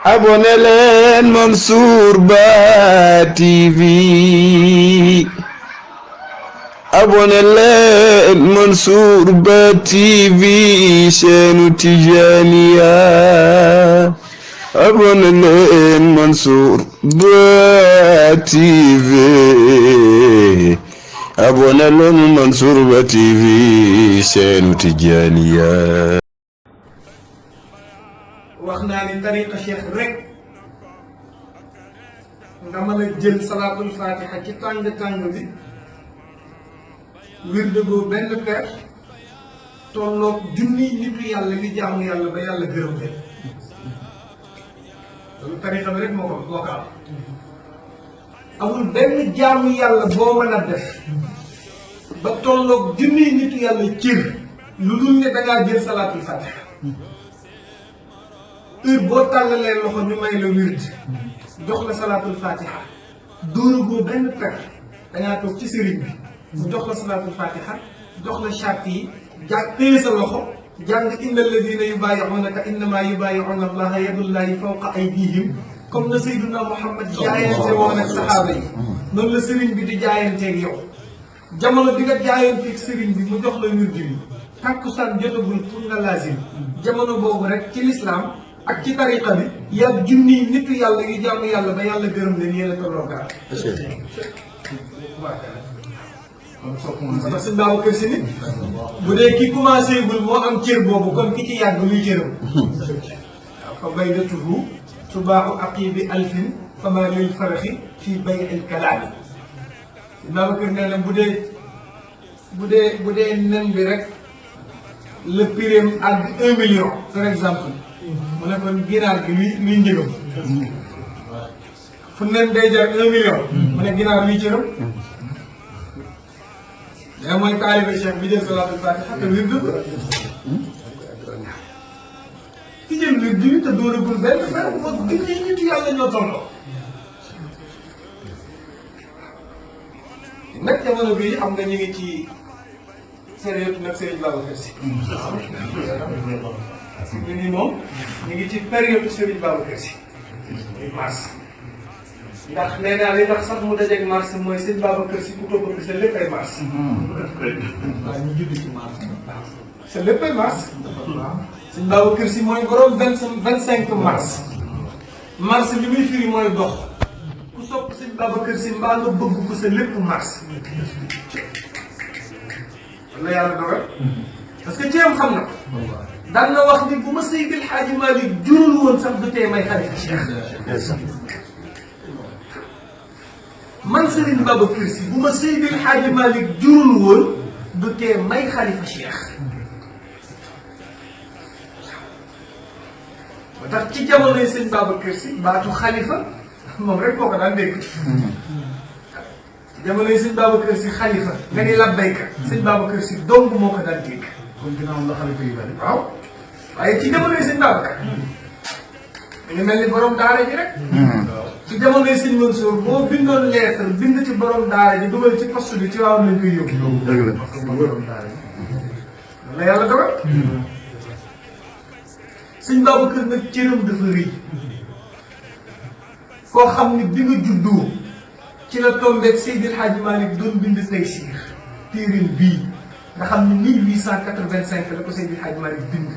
abonné leen Mansour Ba TV abonné leen Mansour Ba TV chaîne Tijaniya abonné leen Mansour Ba TV abonné leen Mansour Ba TV chaîne Tijaniya. wax naa ni tariqa cheikh rek nga mën a jël salaatul fatiha ci tàng bi wirde boobu benn per tolloog junniy nitu yàlla li jaamu yàlla ba yàlla gërëm leen loolu tariqa bi rek moo ko am amul benn jaamu yàlla boo mën a def ba tolloog junniy nitu yàlla cër lu dul ne dangaa jël salaatul fatiha heure boo tàllalee loxo ñu may la wird jox la salaatul fatiha dóoru boo benn per dangaa toog ci sëriñ bi mu jox la salaatul fatiha jox la charte yi téye sa loxo jàng inna alladina yubayi'unaka innama yubayi'una allaha yadullahi fawqa aydihim comme na Seydina Muhammad jaayante woon ak saxaaba yi noonu la sëriñ bi di jaayanteeg yow jamono bi nga jaayanteeg sëriñ bi mu jox la wird bi takkusaan jotagul pour nga lazim jamono boobu rek ci lislaam ak ci tariqa bi yàlla junniy nitu yàlla yu jaamu yàlla ba yàlla gërëm leen yéen a tolloo gaal. parce que suñu baaw kër si nit bu dee ki commencé gul moo am cër boobu kon ki ci yàgg luy cëram. waaw fa baydatuhu subaaxu aqibi alfin fama lil faraxi fii bay el kalaami. suñu baaw kër nee na bu dee nen bi rek le prix àgg 1 million par exemple. mu ne kon ginaar gi luy njëgam fu nen day jar 1 million mu ne ginaar luy cëram daa mooy taalibe cheikh bi jël salaatul fatiha te wird ko ki jël wird bi te dóoragul benn fer moo gën a nitu yàlla ñoo tolloo nag jamono bii xam nga ñu ngi ci période nag Serigne Babacar Sy ñu ni moom ñu ngi ci période Serigne Babacar Sy mars ndax nee naa li tax sax mu dajeeg mars mooy Serigne Babacar Sy ku topp sa lépp ay mars waaw ñu judd ci mars sa lépp ay mars Serigne Babacar Sy mooy borom 25 mars mars li muy firi mooy dox ku sopp Serigne Babacar Sy mbaa nga bëgg ko sa lépp mars la yàlla dogal parce que ceeb xam na ko daan na wax ni bu ma Seydil Hadji Malick jurul woon sax du tee may xalifa Cheikh man Serigne Babacar Sy bu ma Seydil Hadji Malick jurul woon du tee may xalifa Cheikh ba tax ci jamonoy Serigne Babacar Sy baatu xalifa moom rek koo ko daan dégg ci jamonoy Serigne Babacar Sy xalifa nga ni labbayka Serigne Babacar Sy dong moo ko daan dégg kon ginnaaw la xalifa yu bari waaw waaye ci jamonoy Serigne Babacar dañu mel ni borom daara ji rek ci jamonoy Serigne Mansour boo bindoon lettre bind ci borom daara ji dugal ci poste bi ci waaw lañ koy yóbbu dëgg la parce que borom daara ji loolu la yàlla dogal Serigne Babacar nag cëram dafa rëy koo xam ni bi nga juddoo ci la tombeeg Seydil Hadji Malick doon bind Taysiir téeréem bii nga xam ni 1885 la ko Seydil Hadji Malick bind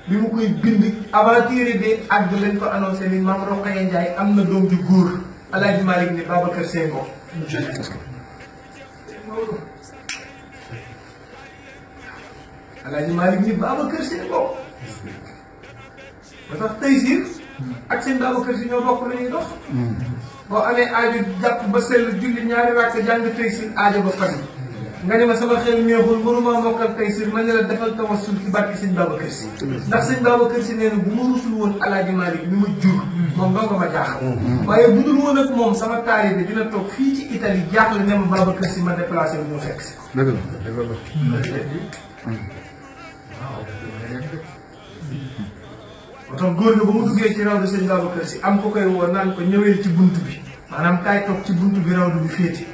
bi mu koy bind avant téere bi àgg lañ ko annoncé ni Maam Rokhaya Ndiaye am na doom ju góor El Hadji Malick ni Babacar Sy ko El Hadji Malick ni Babacar Sy ko ba tax Taysiir ak seen Babacar Sy ñoo bokk la ñuy dox boo amee aajo jàpp ba sell julli ñaari rakk jàng Taysiir aajo ba faj nga ne ma sama xel neexul mënuma mokkal Taysiir ma ne la defal tawassul ci barke Sëñ Babacar Sy ndax Sëñ Babacar Sy nee na bu ma rusul woon El Hadji Malick mi ma jur moom doo nga ma jaaxal waaye bu dul woon ak moom sama taalibe dina toog fii ci Italie jaaxle ne ma Babacar Sy ma déplacé wu ñu fekk si moo tax góor ga ba mu duggee ci rawdu Sëñ Babacar Sy am ko koy woo naan ko ñëwee ci bunt bi maanaam kaay toog ci bunt bi rawdu bi féete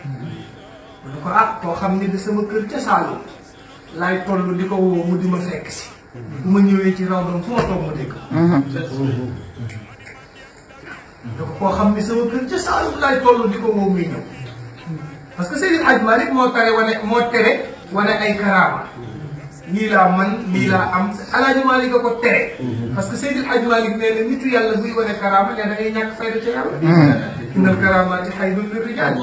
mu ko koo xam ni de sama kër ca Saalum laay toll di ko woo mu di ma fekk si bu ma ñëwee ci rawdam fu ma toog ma dégg da ko koo xam ni sama kër ca Saalum laay toll di ko woo muy ñëw parce que Seydil Hadj Malick moo tere wane ay karaama lii laa man lii laa am Alaaji Malick a ko tere parce que Seydil Hadj Malick nee na nitu yàlla buy wane karaama nee na ngay ñàkk fayda ca yàlla innal karaamaati haybun lirrijaal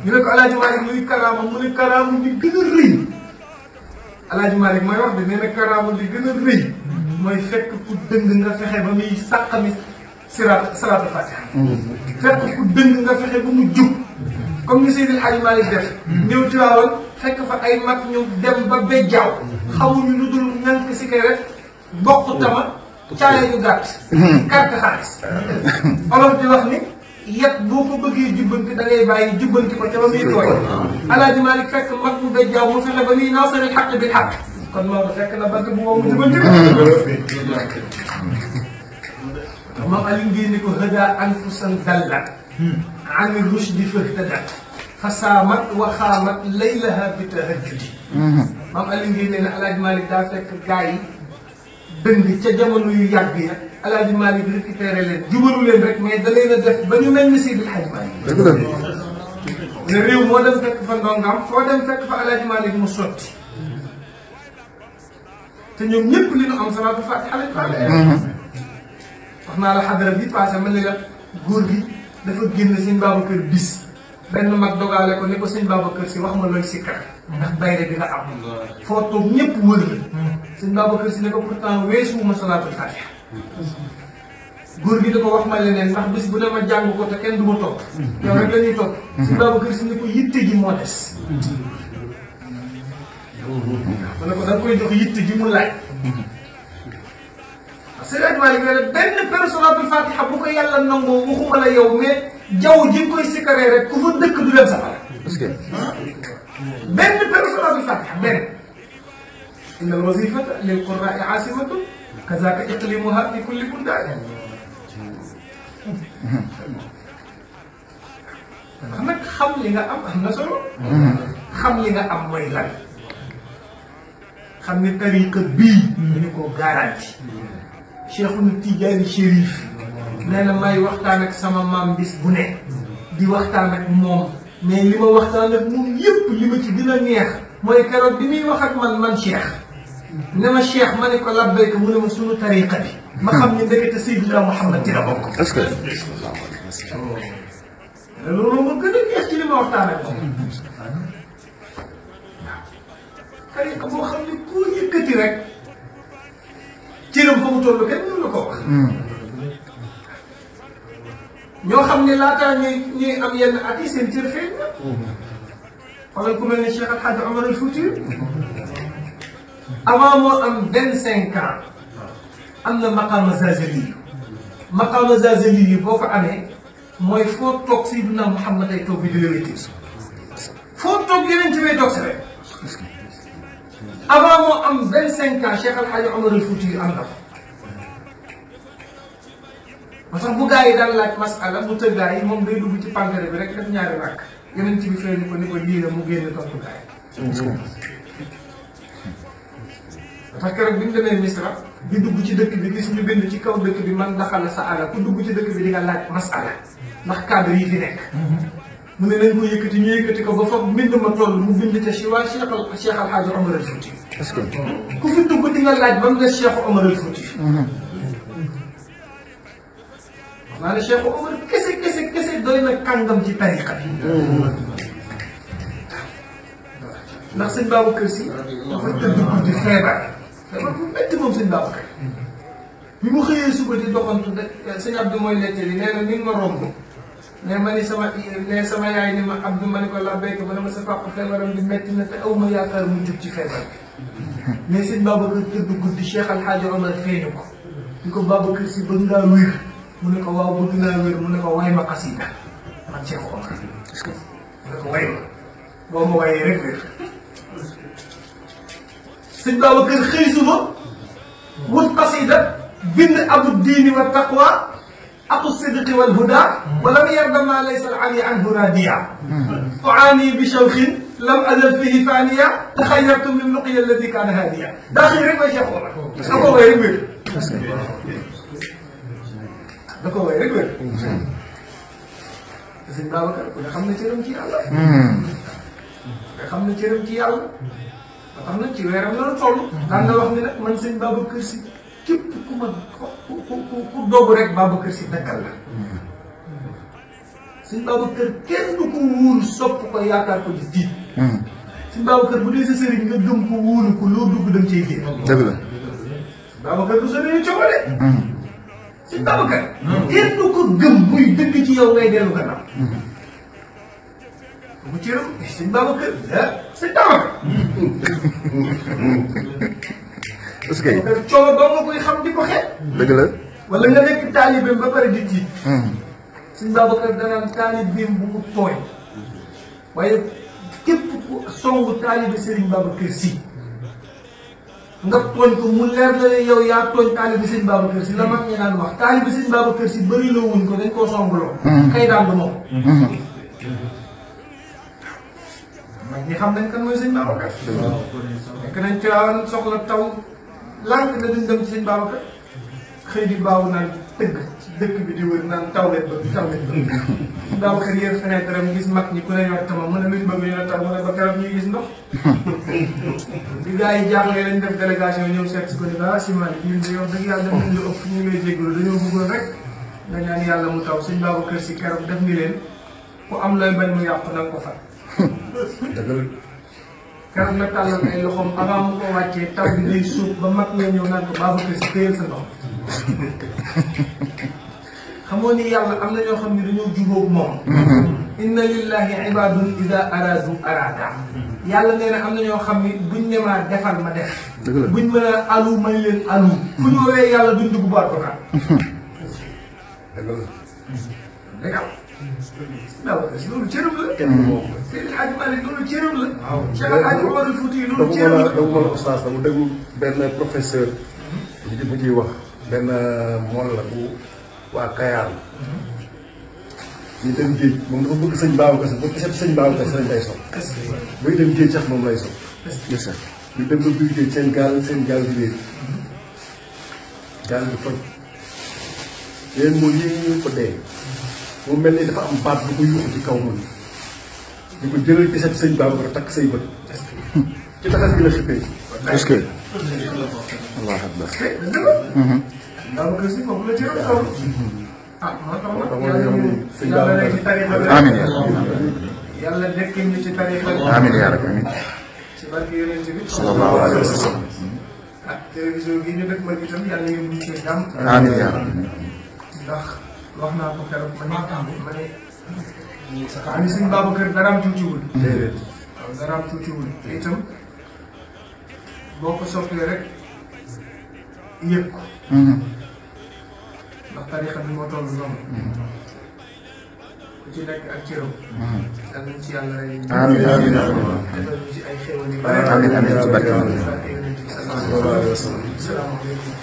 ñu ne ko Alaaji Malick luy karaama mu ne karaama bi gën a rëy Alaaji Malick mooy wax de nee na karaama bi gën a rëy mooy fekk ku dëng nga fexe ba muy sàqami salaatul fatiha fekk ku dëng nga fexe ba mu jub comme ni Seydil Hadji Malick def ñëw Tiwaawan fekk fa ay mag ñu dem ba bejjaaw xamuñu lu dul ñànk si kay rek bokk tama caaya ñu gàtt carte xaalis olof di wax ni yet boo ko bëggee jubbanti da ngay bàyyi jubbanti ko ca ba muy tooy Alaaji Malick fekk mag mu bejjaaw mu fexe ba muy naasaril xaq bil xaq kon Maodo fekk na bant bu wow mu jubbanti moom Aliou ngeen ni ko hëdaa anfusan dallat ani rushdi fahtadat fasaamat waxaamat laylaha bi tahajjudi moom Aliou ngeen ne Alaaji Malick daa fekk gaa yi dëng ca jamono yu yàgg ya Alaaji Malick récupéré leen jubalu leen rek mais da leen a def ba ñu mel ni Seydil Hadji Malick ne réew moo dem fekk fa ndongam foo dem fekk fa Alaaji Malick mu sotti te ñoom ñëpp li ñu am salaatu fatiha lañ wax naa la xadara bi passé ma ne la góor gi dafa génn sëñ Babacar bis benn mag dogaale ko ne ko sëñ Babacar si wax ma looy sikkar ndax bayre bi nga am foo toog ñëpp wër la sëñ Babacar si ne ko pourtant weesuwuma salaatul fatiha góor gi da ko wax ma leneen ndax bis bu dama jàng ko te kenn du ma topp yow rek la ñuy topp sëñ Babacar si ne ko yitte ji moo des ma ne ko da nga koy jox yitte ji mu laaj Seydi Hadji Malick ne benn peru salaatul fatiha bu ko yàlla nangoo waxuma la yow mais jaww ji nga koy sikkaree rek ku fa dëkk du dem safara. est-ce que benn peru salaatul fatiha benn. inna al wazifata lil qurra'i aasimatun kazaka iqlimuha fi kulli buldaan. ndax nag xam li nga am na solo. xam li nga am mooy lan. xam ni tariqa bii. dañu koo garanti. Cheikhul Tidiane Chérif nee na may waxtaan ak sama maam bis bu ne di waxtaan ak moom mais li ma waxtaan ak moom yëpp li ma ci gën a neex mooy keroog bi muy wax ak man Cheikh ne ma Cheikh ma ne ko labbayka mu ne ma sunu tariqa bi ma xam ne ndekete Seydina Mouhamed ci la bokk. est-ce que loolu ma gën a neex ci li ma waxtaan ak moom waaw tariqa boo xam ne ku yëkkati rek cëram fa mu toll kenn mënu la ko wax. ñoo xam ne laataa ñuy am yenn at yi seen cër feeñ na. xoolal ku mel ne Cheikh Al Hadj Omar al Fouti avant moo am 25 ans am na maqaama Zazali maqaama Zazali yi boo ko amee mooy foo toog Seydina Mouhamed ay toog bi di la wétti foo toog yeneen ci may toog si rek. avant moo am 25 ans Cheikh Al Hadj Omar al Fouti am na ko. moo tax bu gaa yi daan laaj masala mu tëgg gaa yi moom day dugg ci pànkare bi rek def ñaari rakk yeneen ci bi feeñu ko ni ko lii la mu génn tontu gaa yi. parce que keroog bi ñu demee Misra di dugg ci dëkk bi gis ñu bind ci kaw dëkk bi man daxala sa ala ku dugg ci dëkk bi di nga laaj masala ndax cadre yi fi nekk. mu ne nañ ko yëkkati ñu yëkkati ko ba foog mbind ma toll mu bind ca si waa Cheikh Al Hadj Omar al Fouti. est-ce que ku fi dugg di nga laaj ba mu des Cheikh Omar al Fouti. maanaam Cheikh Omar kese doy na kàngam ci tariqa bi. ndax sëñ Babacar Si dafa tëdd guddi feebar bu métti moom sëñ Babacar bi mu xëyee suba di doxantu de sëñ Abdou mooy nettali nee na ni ma romb mais ma ni sama yaay ni ma Abdou ma ni ko labbayka ma ne ma sa papa feebaram bi métti na te aw ma yaakaar mu jub ci feebar bi mais sëñ Babacar tëdd guddi Cheikh Al Hadj Omar feeñu ko di ko Babacar Si bëgg ngaa wér mu ne ko waaw bëgg naa wér mu ne ko way ma xasida man Cheikh Omar mu ne ko way ma boo ma wayee rek wér sëñ Babacar xëy suba wut xasida bind abu diini wa taqwa aqu sidqi wal huda wala mu yarda ma laysa al ali anhu radiya uaani bi shawqin lam azal fihi faniya taxayyartu min luqiya alladi kaana hadiya daa xëy rek way Cheikh Omar da ko way rek wér da ko way rek wér. te sëñ Babacar ku ne xam ne cëram ci yàlla. nga xam ne cëram ci yàlla. ba tax na ci weeram la toll. daan na wax ni nag man sëñ Babacar Si képp ku ma ku dogu rek Babacar Si dakkal la. sëñ Babacar kenn du ko wóolu sopp ko yaakaar ko di tiit. sëñ Babacar bu dee sa sëriñ nga gëm ko wóolu ko loo dugg dem cay génn. dëgg la. sëñ Babacar du sëriñu coobale. sëñ Babacar. kenn du ko gëm muy dëgg ci yow ngay dellu gannaaw. bu ci rëm sëñ Babacar ah sëñ Babacar. est-ce que. coono doo nga koy xam di ko xeet. dëgg la. wala nga nekk taalibeem ba pare di tiit. sëñ Babacar danaan taalibeem bu mu tooy. waaye képp ku songu taalibe Serigne Babacar Si nga tooñ ko mu leer la ne yow yaa tooñ taalibe sëñ Babacar Si la mag ñi naan wax taalibe sëñ Babacar Si bëri loo wuñ ko dañ koo songuloo. kay daan du moom. mag ñi xam nañ kan mooy sëñ Babacar. nekk nañ Tiwaawan soxla taw lànk na duñ dem ci sëñ Babacar xëy di baaw naan tëgg ci dëkk bi di wër naan taw leen bëgg taw leen bëgg. sëñ Babacar yéen fenêtre am gis mag ñi ku ne yor tama mu ne luñ bëgg ñu ne taw mu ne ba keroog ñuy gis ndox. di gars yi jaaxle lañ def délégation ñëw seet si ko ni ba siman ñun de yow dëgg yàlla ñun lu ëpp ñu ngi lay jégalu dañoo bëggoon rek nga ñaan yàlla mu taw sëñ Babacar Si keroog def ni leen ku am looy bañ mu yàqu na nga ko fat. keroog nag tàllal ay loxoom avant mu ko wàccee taw bi day suuf ba mag ñoo ñëw naan ko Babacar Si téyel sa ndox. xamoo ni yàlla am na ñoo xam ne dañoo jubóog moom. inna lillahi ibadun ida aradu arada. yàlla nee na am na ñoo xam ni buñ ne maa defal ma def. buñ mën a alu may leen alu. fu ñu woowee yàlla duñ dugg baat ko kat. dëgg la. Babacar Si loolu cëram la. Seydi Hadji Malick loolu cëram la. waaw Cheikh El Hadji Omar Fouti loolu cëram la. dama mën a oustaz dama déglu benn professeur bu ciy wax benn mool la bu waa Kayaar la. ñu dem géej moom dafa bëgg sëñ Babacar Si ba gisee sëñ Babacar Si lañ lay sol. buy dem géej sax moom lay sol. ñu dem ba biir géej seen gaal bi réer gaal bi foj yéen moom ñu ko dee. mu mel ni dafa am baat bu ko yuuxu ci kaw noonu di ko jëlal ci sëñ Babacar takk say bët ci taxas gi la xippee. est-ce que. allah akbar. Babacar Si foofu la ci kaw. ah moo tax nag yàlla nekk ci tarixa bi. amiin yàlla nekk ñu ci tarixa bi. amiin yaa rabbi amiin. ci barke yonent bi. sallallahu alayhi wa sallam. ak télévision gi ñu dëkk ma itam yàlla ngeen ñu cee jàmm. amiin yaa rabbi. ndax wax naa ko keroog ma ne xam ni sëñ Babacar daraam tuutiwul. déedéet. waaw daraam tuutiwul te itam boo ko soppee rek yëg ko. ndax tarixa bi moo toll noonu. ku ci nekk ak cëram. yal nañ ci yàlla rey. amiin amiin defal ñu ci ay xéwal yu bëri. amiin amiin ci barke salaamaaleykum.